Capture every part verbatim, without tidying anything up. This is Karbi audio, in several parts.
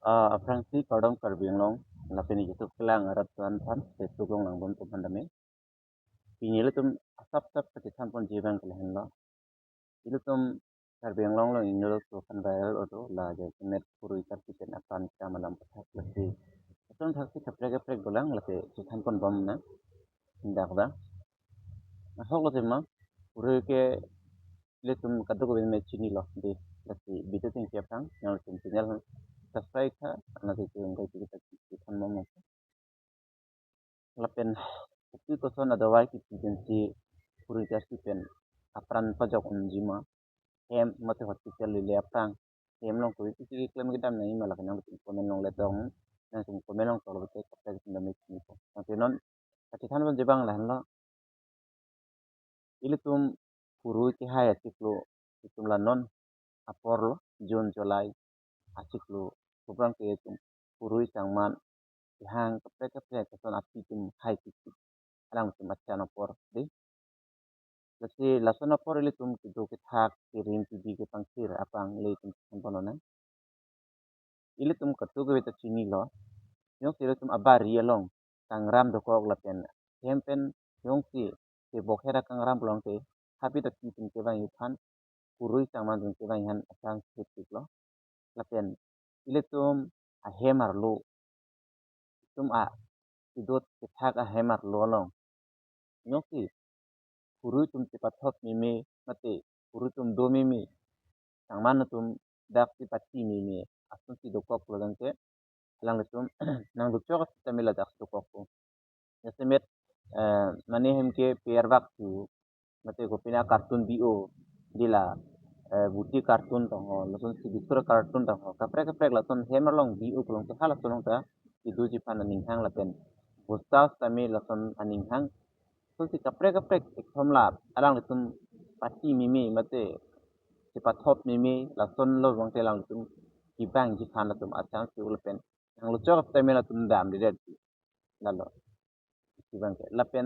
Ah, aphrangsi kardom Karbi Anglong, lapen YouTube kelang arat tuan aphan, Facebook along langbom atum aphan tame. Pini ilitum asap sap kachethan ponji abang ke lahenlo. Ilitum Karbi Anglong along ingno atum aphan viral odo, la jasemet kurui karpi pen apran kam alam pathak lasi. Lason thaksi kaprek kaprek dolang lasi chethan ponbom nang. Dak da. Ahok lo tema, kurui ke ilitum kadokave me chinilo dei, lasi video chingki aphrang, nangtum channel subscribe tha, anke chungai kita chethan mong mong. Lapen kopi koson adawai kipi pensi kurui karpi pen apran pajok unji ma, hem mate hospital lile aphrang, hem along kurui kisi keklem kedam nangji ma, lake nangtum comment along letong, nangtum comment along tolo te kaprek atum tame chinipo. Nangtum non kachethan ponji abang lahenlo. Ilitum kurui kehai achiklo, itum la non apor lo, June July achiklo, kuprang ke itum kurui changman, kehang kaprek kaprek ason api atum hai kiki, alangtum achan apor dei. Lasi lason apor ilitum kedo kethak, kerim kebi kepangthir abang ilitum chethan pon nang. Ilitum kadokave ta chinilo. Jongsi ilitum abari along kangram dokok lapen hem pen jongsi tebok hera kangram pulote, habit api atum kevangji aphan, kurui changman atum kevangji aphan achang sip sip lo. Lapen ilitum ahem arlo, itum a, idot kethak ahem arlo along, jongsi kurui atum chepathop meme mate kurui atum do meme, changman atum dak chepati meme asonsi dokok pulo tangte, alanglitum nangluchok sitame ladak dokokpo. Jasemet, eh, mane hem ke per bak tu, mate kopine carton bi o, dei la, eh, buti carton tangho, lasonsi bisur carton tangho, kaprek kaprek lason hem along bi o pulote halason along ta kedoji aphan aning hang lapen bosta sitame lason aning hang. Lasonsi kaprek kaprek ekthom la alanglitum pati meme mate chepathop meme, lason lo abang te alanglitum kevangji aphan latum achang si lapen nangluchok sitame latum damdedet. Lalo. Isi abang ke. Lapen,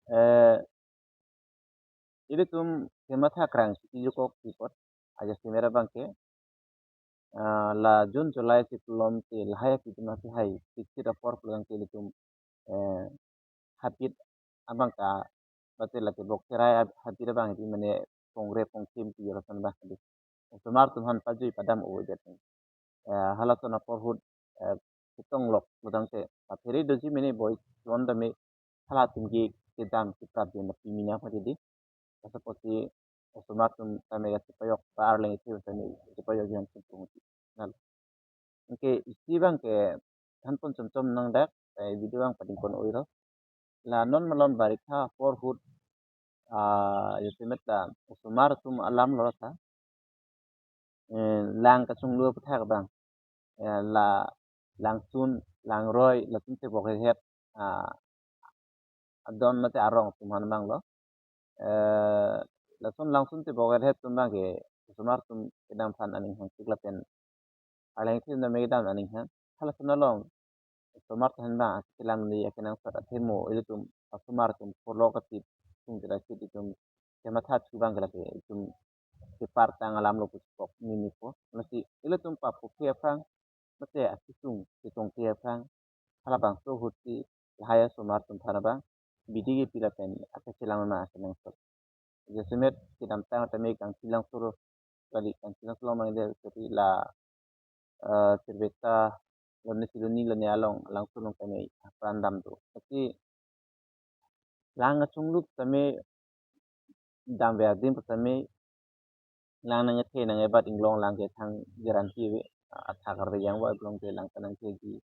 eh, ilitum kematha krang si jokok si apot, ajasemet abang ke, ah, la June July si pulote lahai api atum si hai, sik sik apor pulo tangte ilitum, eh, habit abang ke, mate lake bok cherai hab-, habit abang ke mane pongre pongthim pi lason abang ke. Osomar atum aphan pajui padam o det. Eh, halason apor ahut, eh, chetong lok pulo tangte, pathere doji mene boi, lon tame halatum ke kedam keprap den api mina padi dei. Asa posi osomar atum tame ya chepayok, ba arleng isi tame chepayok yang sempung ti. Nal. Anke isi abang ke than pon chom chom nang dak, eh, video abang pading pon oiro. La non malom barikha apor ahut, ah, jasemet la osomar atum alam lo ta, eh, lang kachinglu aputhak abang, eh, la langsun, langroi, latum tebok het het, ah, adon mate arong atum aphan abang lo. Eh, lason langsun tebok het het atum abang ke osomar atum kedam aphan aning hang sik lapen arleng thim tame kedam aning hang. Halason along osomar atum aphan abang akechelang ni akenangsot athema ilitum osomar atum polo katit sung tera sit itum kematha thu abang ke lake itum kepartang alam lo puspok mimi po. Lasi ilitum papo ke aphrang, mate akisung chetong ke aphrang, halabangso ahut si lahai osomar atum aphan abang bidi kepi lapen akechelang ma akenangsot. Jasemet kedamtang tame Kangchilang Soro, kali Kangchilang Soro mang de sori la, eh, Sirveta, lone Siloni lone along, alangso along tame apran dam do. Tapi lang kachinglu tame damver adim tame lang nang ethe nang ebat inglong lang ke thang guarantee ave. Athak arve yang wa inglong ke lang kanang ke di.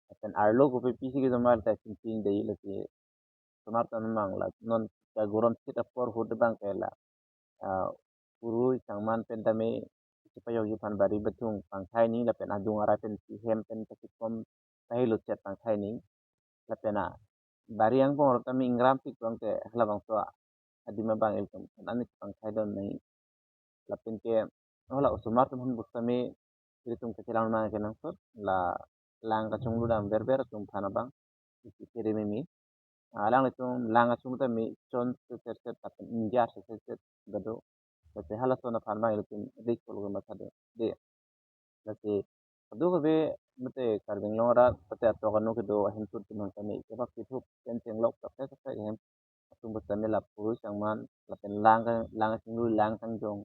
Lapen arlo kopi pisi ke jomar ta chin chin dei lake osomar atum mang la non kagorom sit apor ahut abang ke la, ah, kurui changman pen tame chepayokji aphan bari bathung pangthai ni lapen adung arai pensi hem pen kasikom tahilo chet pangthai ni lapen a bari angbong rot tame ingram pik long ke halabangso adim abang ilitum an pangthai dun nai. Lapen ke hala osomar atum aphan bus tame ilitum kechelang ma akenangsot, la lang kachinglu damver ver atum aphan abang isi kere mimi. Alanglitum lang kachinglu tame chon set set set lapen ingjar set set set bado. Lasi halason aphan abang ilitum rik polo kematha do dei. Lasi Kadokave mate Karbi Anglong arat mate atok anu kedo ahem atum aphan tame kebak kithup pen chenglok kaprek kaprek ahem atum aphan tame la purui sangman lapen lang ka, lang chinglu lang tangjong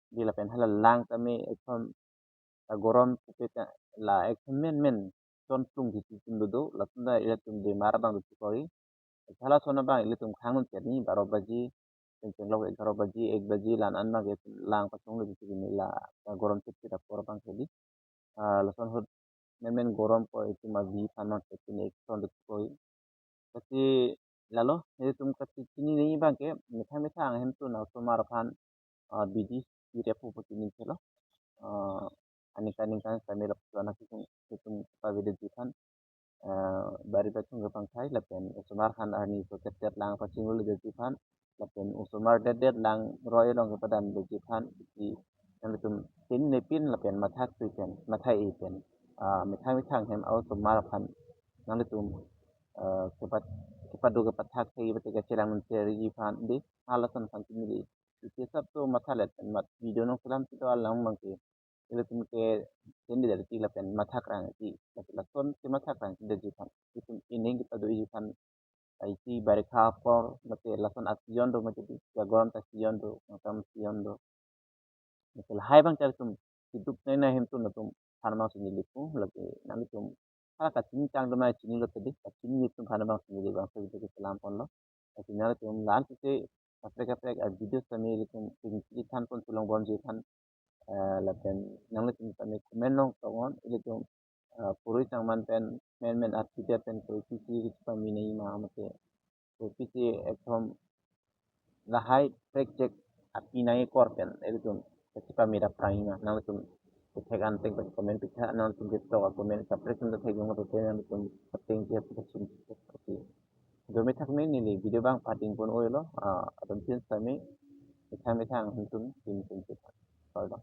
di lapen hala lang tame ekdom, ah, gorom pupe ta la ekdom menmen chonplung di chichim dodo, latum ta ilitum bemar abang dochikori. Hala ason abang ilitum khang un chani baro baji, pen chenglok egaro baji, ek baji la-an abang ke lang pachong le bichiri ni la, ah, gorom chit chit apor abang ke di. Ah, lason ahut menmen gorom ko itum avi aphan mang ke pine ekson dochikori. Lasi lalo, itum kachini nangji abang ke methang methang ahem atum osomar aphan, ah, bidi, bidi apu apu chini chelo. Ah, aningkan aningkan kami rap anak itum, itum pavedetji aphan, ah, bari bachung kepangthai lapen osomar aphan arni so chet chet lang pachinglu detji aphan lapen osomar det det lang roi along kepadam detji aphan isi nanglitum tin nepin lapen mathak tui pen, mathai e pen, ah, methang methang ahem osomar aphan nanglitum, ah, kepat, kepado kepathak thai bete kachelang mencheri aphan di, hala ason aphan chini di. Isi sap to matha let pen mat video nong selam sito alang abang ke ilitum ke sendiri dari ti lapen mathak rang ti, lapen lason ke mathak rang ti detji aphan itum ining kepadoji aphan isi barikha apor mate lason asion do mate di, ya gorom ta asion do, nangkam asion do. Mate lahai abang char itum hidup nai na ahem atum atum aphan abang chini lipu, lagi nanglitum hala kachini chang do ma chini lo tadi, kachini itum aphan abang chini li abang sa video keselam ponlo. Lasi nanglitum la-an sese kaprek kaprek a video sami ilitum pini chini than pon sulong bomji aphan, eh, lapen nanglitum tame comment nong tongon, ilitum, eh, purui sangman pen menmen artida pen purui pisi kechipami nangji ma mate purui pisi ekdom lahai prek jek api nangji kor pen ilitum kechipami rap rang nangji ma, nanglitum kethek an pen comment pitha, nanglitum ketok a comment kaprek pen thek jong mate nanglitum pateng je pachun. Oke. Domi thak me neli video abang pating pon oilo, ah, atum tin sami methang methang ahem atum tin tin kita. Kardom.